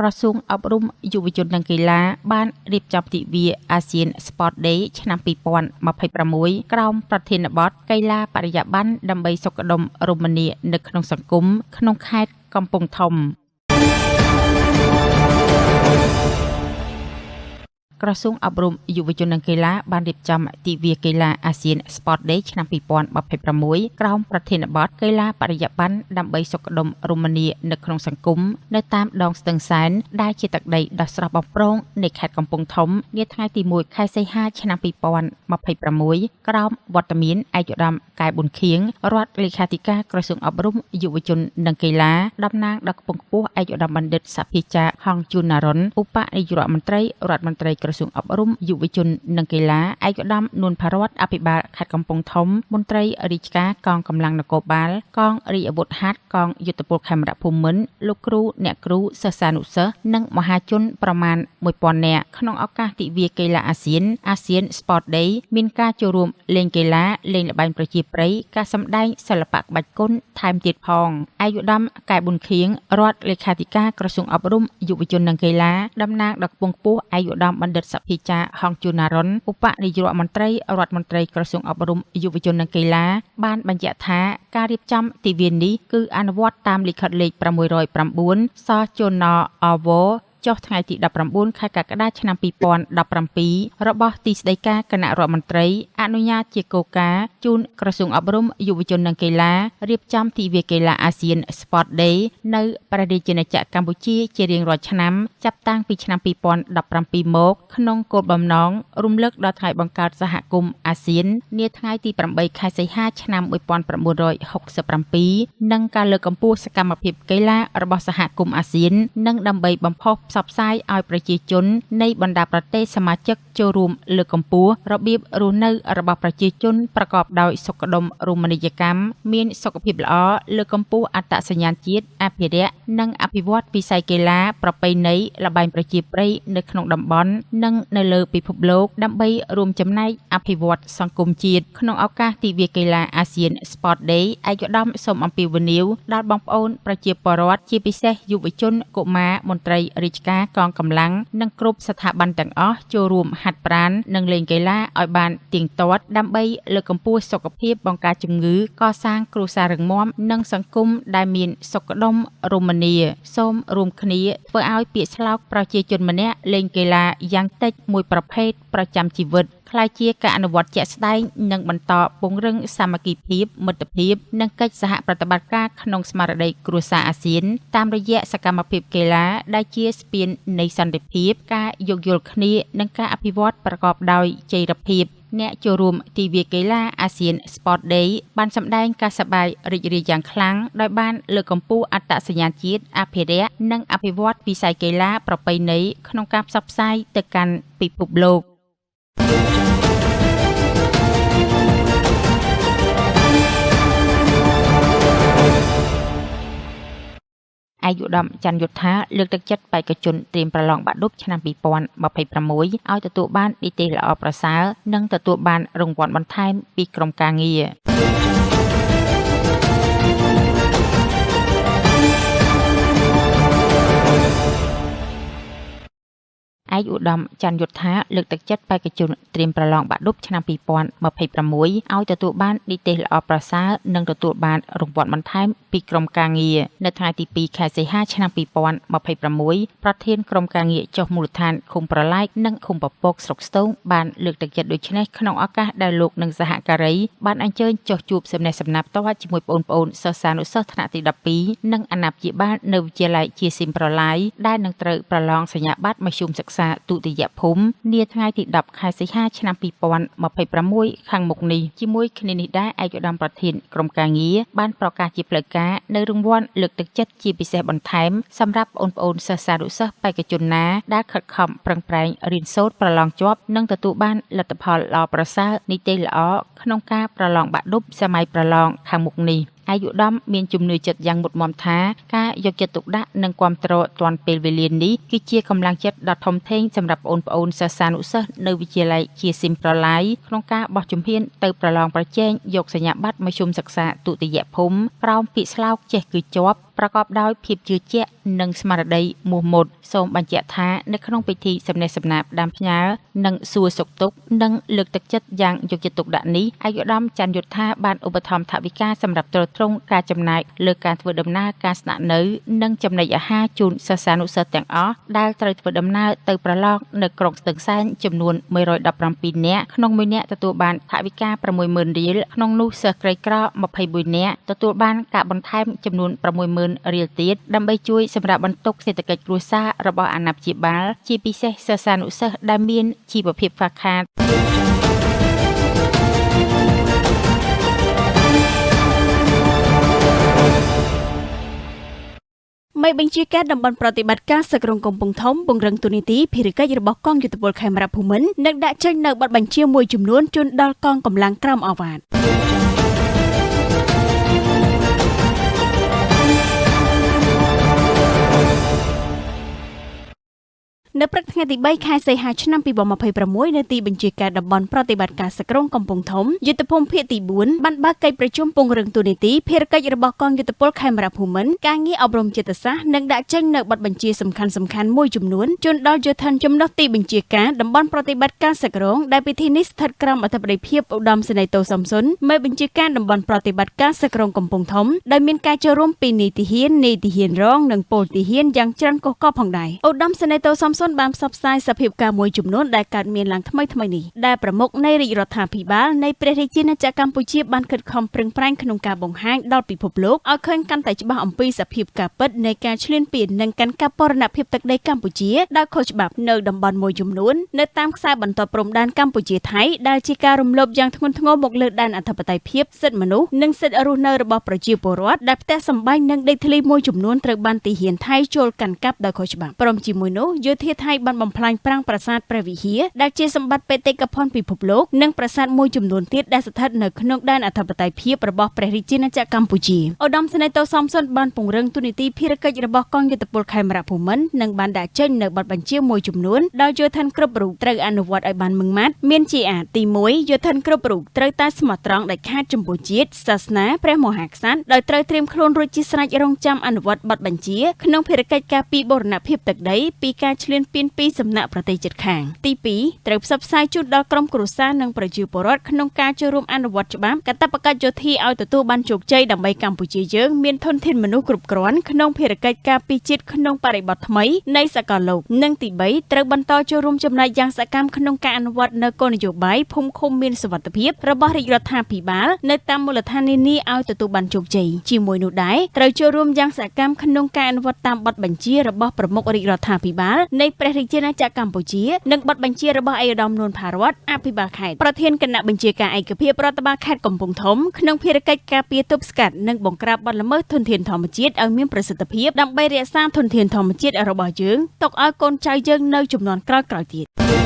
ក្រសួងអប់រំយុវជននិងកីឡាបានរៀបចំទិវាអាស៊ាន Sport Day ឆ្នាំ2026ក្រោមប្រធានបទកីឡាបរិយាបន្នដើម្បីសុខដុមរមនានៅក្នុងសង្គមក្នុងខេត្តកំពង់ធំ។ ក្រសួងអប់រំយុវជននិងកីឡាបានរៀបចំទិវាកីឡាអាស៊ាន Sport Day ឆ្នាំ2026ក្រោមប្រធានបទកីឡាបរិយាបន្នដើម្បីសុខដុមរមនានៅក្នុងសង្គមនៅតាមដងស្ទឹងសែនដែលជាទឹកដីដ៏ស្រស់បំព្រងនៃខេត្តកំពង់ធំនាថ្ងៃទី1ខែសីហាឆ្នាំ2026ក្រោមវត្តមានឯកឧត្តមកែប៊ុនខៀងរដ្ឋលេខាធិការក្រសួងអប់រំយុវជននិងកីឡាតំណាងដល់ខ្ពង់ខ្ពស់ឯកឧត្តមបណ្ឌិតសភាចាហងជួនណារុនឧបនាយករដ្ឋមន្ត្រីរដ្ឋមន្ត្រីក្រសួងអប់រំយុវជននិងកីឡាឯកឧត្តមនួនផារ័ត្នអភិបាលខេត្តកំពង់ធំមន្ត្រីរាជការកងកម្លាំងនគរបាលកងរាជអាវុធហត្ថកងយុទ្ធពលខេមរៈភូមិន្ទលោកគ្រូអ្នកគ្រូសិស្សានុសិស្សនិងមហាជនប្រមាណ1000នាក់ក្នុងឱកាសទិវាកីឡាអាស៊ានអាស៊ាន Sport Day មានការចូលរួមលេងកីឡាលេងល្បែងប្រជាប្រិយការសម្ដែងសិល្បៈក្បាច់គុនថែមទៀតផងឯកឧត្តមកែប៊ុនខៀងរដ្ឋលេខាធិការក្រសួងអប់រំយុវជននិងកីឡាតំណាងដល់ខ្ពង់ខ្ពស់ឯកឧត្តមបណ្ឌិតសភាចាហងជួនណារុនឧបនាយករដ្ឋមន្ត្រីរដ្ឋមន្ត្រីក្រសួងអប់រំយុវជននិងកីឡាបានបញ្ជាក់ថាការរៀបចំទិវានេះគឺអនុវត្តតាមលិខិតលេខ609សជនអវចុះថ្ងៃទី19ខែកក្កដាឆ្នាំ2017របស់ទីស្តីការគណៈរដ្ឋមន្ត្រីអនុញ្ញាតជាគោលការណ៍ជូនក្រសួងអប់រំយុវជននិងកីឡារៀបចំទិវាកីឡាអាស៊ាន Sport Day នៅព្រះរាជាណាចក្រកម្ពុជាជារៀងរាល់ឆ្នាំចាប់តាំងពីឆ្នាំ2017មកក្នុងគោលបំណងរំលឹកដល់ថ្ងៃបង្កើតសហគមន៍អាស៊ាននាថ្ងៃទី8ខែសីហាឆ្នាំ1967និងការលើកកម្ពស់សកម្មភាពកីឡារបស់សហគមន៍អាស៊ាននិងដើម្បីបំផុសផ្សព្វផ្សាយឲ្យប្រជាជននៃបណ្ដាប្រទេសសមាជិកចូលរួមលើកកម្ពស់របៀបរស់នៅរបស់ប្រជាជនប្រកបដោយសុខដុមរមណីយកម្មមានសុខភាពល្អលើកកម្ពស់អត្តសញ្ញាណជាតិអភិរក្សនិងអភិវឌ្ឍវិស័យកីឡាប្រពៃណីល្បែងប្រជាប្រិយនៅក្នុងតំបន់និងនៅលើពិភពលោកដើម្បីរួមចំណែកអភិវឌ្ឍសង្គមជាតិក្នុងឱកាសទិវាកីឡាអាស៊ាន Sport Day ឯកឧត្តមសូមអំពាវនាវដល់បងប្អូនប្រជាពលរដ្ឋជាពិសេសយុវជនកុមារមន្ត្រីរាជការកងកម្លាំងនិងគ្រប់ស្ថាប័នទាំងអស់ចូលរួមហាត់ប្រាណនិងលេងកីឡាឲ្យបានទៀងទាត់ដើម្បីលើកកម្ពស់សុខភាពបង្ការជំងឺកសាងគ្រួសាររឹងមាំនិងសង្គមដែលមានសុខដុមរមនាសូមរួមគ្នាធ្វើឲ្យពាក្យស្លោកប្រជាជនម្នាក់លេងកីឡាយ៉ាងតិចមួយប្រភេទប្រចាំជីវិតក្លាយជាការអនុវត្តជាក់ស្ដែងនិងបន្តពង្រឹងសាមគ្គីភាពមិត្តភាពនិងកិច្ចសហប្រតិបត្តិការក្នុងស្មារតីគ្រួសារអាស៊ានតាមរយៈសកម្មភាពកីឡាដែលជាស្ពាននៃសន្តិភាពការយោគយល់គ្នានិងការអភិវឌ្ឍប្រកបដោយចីរភាពអ្នកចូលរួមទិវាកីឡាអាស៊ាន Sport Day បានសម្ដែងការសប្បាយរីករាយយ៉ាងខ្លាំងដោយបានលើកកម្ពស់អត្តសញ្ញាណជាតិអភិរក្សនិងអភិវឌ្ឍវិស័យកីឡាប្រពៃណីក្នុងការផ្សព្វផ្សាយទៅកាន់ពិភពលោក។ ឯកឧត្តមច័ន្ទយុត្ថាលើកទឹកចិត្តបេក្ខជនត្រៀមប្រឡងបាក់ឌុបឆ្នាំ2026ឲ្យទទួលបាននិទ្ទេសល្អប្រសើរនិងទទួលបានរង្វាន់បន្ថែមពីក្រុមការងារ។ ឯកឧត្តមច័ន្ទយុត្ថាលើកទឹកចិត្តបេក្ខជនត្រៀមប្រឡងបាក់ឌុបឆ្នាំ2026ឲ្យទទួលបាននិទ្ទេសល្អប្រសើរនិងទទួលបានរង្វាន់បន្ថែមពីក្រុមការងារនៅថ្ងៃទី2ខែសីហាឆ្នាំ2026ប្រធានក្រុមការងារចុះមូលដ្ឋានឃុំប្រឡែកនិងឃុំពពកស្រុកស្ទោងបានលើកទឹកចិត្តដូចនេះក្នុងឱកាសដែលលោកនិងសហការីបានអញ្ជើញចុះជួបសំណេះសំណាលផ្ទាល់ជាមួយបងប្អូនសិស្សានុសិស្សថ្នាក់ទី12និងអាណាព្យាបាលនៅវិទ្យាល័យជាស៊ីមប្រឡាយដែលនឹងត្រូវប្រឡងសញ្ញាបត្រមធ្យមសិក្សាទុតិយភូមិនាថ្ងៃទី10ខែសីហាឆ្នាំ2026ខាងមុខនេះជាមួយគ្នានេះដែរឯកឧត្តមប្រធានក្រុមការងារបានប្រកាសជាផ្លូវការនៅរង្វាន់លើកទឹកចិត្តជាពិសេសបន្ថែមសម្រាប់បងប្អូនសិស្សានុសិស្សបេក្ខជនណាដែលខិតខំប្រឹងប្រែងរៀនសូត្រប្រឡងជាប់និងទទួលបានលទ្ធផលល្អប្រសើរនិទ្ទេសល្អក្នុងការប្រឡងបាក់ឌុបសម័យប្រឡងខាងមុខនេះ។ ឯកឧត្តមមានជំនឿចិត្តយ៉ាងមុតមមថាការយកចិត្តទុកដាក់និងគាំទ្រទាន់ពេលវេលានេះគឺជាកម្លាំងចិត្តដ៏ធំធេងសម្រាប់បងប្អូនសិស្សានុសិស្សនៅវិទ្យាល័យជាស៊ីមប្រឡាយក្នុងការបោះជំហានទៅប្រឡងប្រជែងយកសញ្ញាបត្រមធ្យមសិក្សាទុតិយភូមិក្រោមពាក្យស្លោកចេះគឺជាប់ ប្រកបដោយភាពជឿជាក់និងស្មារតីមោះមុតសូមបញ្ជាក់ថានៅក្នុងពិធីសំណេះសំណាលផ្ដាំផ្ញើនិងសួរសុខទុក្ខនិងលើកទឹកចិត្តយ៉ាងយកចិត្តទុកដាក់នេះឯកឧត្តមច័ន្ទយុត្ថាបានឧបត្ថម្ភថវិកាសម្រាប់ទ្រទ្រង់ការចំណាយលើការធ្វើដំណើរការស្នាក់នៅនិងចំណីអាហារជូនសិស្សានុសិស្សទាំងអស់ដែលត្រូវធ្វើដំណើរទៅប្រឡងនៅក្រុងស្ទឹងសែនចំនួន117នាក់ក្នុងមួយនាក់ទទួលបានថវិកា60000រៀលក្នុងនោះសិស្សក្រីក្រ21នាក់ទទួលបានការបន្ថែមចំនួន60000រៀលទៀតដើម្បីជួយសម្រាប់បន្ទុកសេដ្ឋកិច្ចគ្រួសាររបស់អាណាព្យាបាលជាពិសេសសិស្សានុសិស្សដែលមានជីវភាពខ្វះខាត មេបញ្ជាការតំបន់ប្រតិបត្តិការសឹករងកំពង់ធំពង្រឹងទូនីតិភារកិច្ចរបស់កងយុទ្ធពលខេមរភូមិន្ទនិងដាក់ចេញនៅបទបញ្ជាមួយចំនួនជូនដល់កងកម្លាំងក្រោមឱវាទនៅព្រឹកថ្ងៃទី3ខែសីហាឆ្នាំ2026នៅទីបញ្ជាការតំបន់ប្រតិបត្តិការសឹករងកំពង់ធំយុទ្ធភូមិភាគទី4បានបើកកិច្ចប្រជុំពង្រឹងទូនីតិភារកិច្ចរបស់កងយុទ្ធពលខេមរភូមិន្ទការងារអប់រំចិត្តសាស្ត្រនិងដាក់ចេញនៅបទបញ្ជាសំខាន់ៗមួយចំនួនជូនដល់យោធិនចំណុះទីបញ្ជាការតំបន់ប្រតិបត្តិការសឹករងដែលពិធីនេះស្ថិតក្រោមអធិបតីភាពឧត្តមសេនីយ៍តូសំសុនមេបញ្ជាការតំបន់ប្រតិបត្តិការសឹករងកំពង់ធំដោយមានការចូលរួមពីនាយទាហាននាយទាហានរងនិងពលទាហានយ៉ាងច្រើនកុះករផងដែរឧត្តមសេនីយ៍តូសំសុនបានផ្សព្វផ្សាយសភាពការមួយចំនួនដែលកើតមានឡើងថ្មីៗនេះដែលប្រមុខនៃរាជរដ្ឋាភិបាលនៃព្រះរាជាណាចក្រកម្ពុជាបានខិតខំប្រឹងប្រែងក្នុងការបង្ហាញដល់ពិភពលោកឲ្យឃើញកាន់តែច្បាស់អំពីសភាពការពិតនៃការឈ្លានពាននិងកាន់កាប់បូរណភាពទឹកដីកម្ពុជាដោយខុសច្បាប់នៅតំបន់មួយចំនួននៅតាមខ្សែបន្ទាត់ព្រំដែនកម្ពុជាថៃដែលជាការរំលោភយ៉ាងធ្ងន់ធ្ងរមកលើដែនអធិបតេយ្យភាពសិទ្ធិមនុស្សនិងសិទ្ធិរស់នៅរបស់ប្រជាពលរដ្ឋដែលផ្ទះសម្បែងនិងដីធ្លីមួយចំនួនត្រូវបានទាហានថៃចូលកាន់កាប់ដោយខុសច្បាប់ព្រមជាមួយនោះយោធាថៃបានបំផ្លាញប្រាង្គប្រាសាទព្រះវិហារដែលជាសម្បត្តិបេតិកភណ្ឌពិភពលោកនិងប្រាសាទមួយចំនួនទៀតដែលស្ថិតនៅក្នុងដែនអធិបតេយ្យភាពរបស់ព្រះរាជាណាចក្រកម្ពុជាឧត្តមសេនីយ៍តូសំសុនបានពង្រឹងទូនីតិភារកិច្ចរបស់កងយុទ្ធពលខេមរភូមិន្ទនិងបានដាក់ចេញនៅបទបញ្ជាមួយចំនួនដល់យោធិនគ្រប់រូបត្រូវអនុវត្តឲ្យបានម៉ឺងម៉ាត់មានជាអាទិទី1យោធិនគ្រប់រូបត្រូវតែស្មោះត្រង់ដាច់ខាតចំពោះជាតិសាសនាព្រះមហាក្សត្រដោយត្រូវត្រៀមខ្លួនរួចជាស្រេចរងចាំអនុវត្តបទបញ្ជាក្នុងភារកិច្ចការពារបូរណភាពទឹកដីពីការឈ្លានពានពីសំណាក់ប្រទេសជិតខាងទី2ត្រូវផ្សព្វផ្សាយជូនដល់ក្រុមគ្រួសារនិងប្រជាពលរដ្ឋក្នុងការចូលរួមអនុវត្តច្បាប់កាតព្វកិច្ចយោធាឲ្យទទួលបានជោគជ័យដើម្បីកម្ពុជាយើងមានធនធានមនុស្សគ្រប់គ្រាន់ក្នុងភារកិច្ចការពារជាតិក្នុងបរិបទថ្មីនៃសកលលោកនិងទី3ត្រូវបន្តចូលរួមចំណែកយ៉ាងសកម្មក្នុងការអនុវត្តនូវគោលនយោបាយភូមិឃុំមានសុវត្ថិភាពរបស់រាជរដ្ឋាភិបាលនៅតាមមូលដ្ឋាននានាឲ្យទទួលបានជោគជ័យជាមួយនោះដែរត្រូវចូលរួមយ៉ាងសកម្មក្នុងការអនុវត្តតាមបទបញ្ជារបស់ប្រមុខរាជរដ្ឋាភិបាលនៃព្រះរាជាណាចក្រកម្ពុជានិងបទបញ្ជារបស់ឯកឧត្តមនួនផារ័ត្នអភិបាលខេត្តប្រធានគណៈបញ្ជាការឯកភាពរដ្ឋបាលខេត្តកំពង់ធំក្នុងភារកិច្ចការពារទប់ស្កាត់និងបង្ក្រាបបទល្មើសធនធានធម្មជាតិឲ្យមានប្រសិទ្ធភាពដើម្បីរក្សាធនធានធម្មជាតិរបស់យើងទុកឲ្យកូនចៅយើងនៅជំនាន់ក្រោយៗទៀត។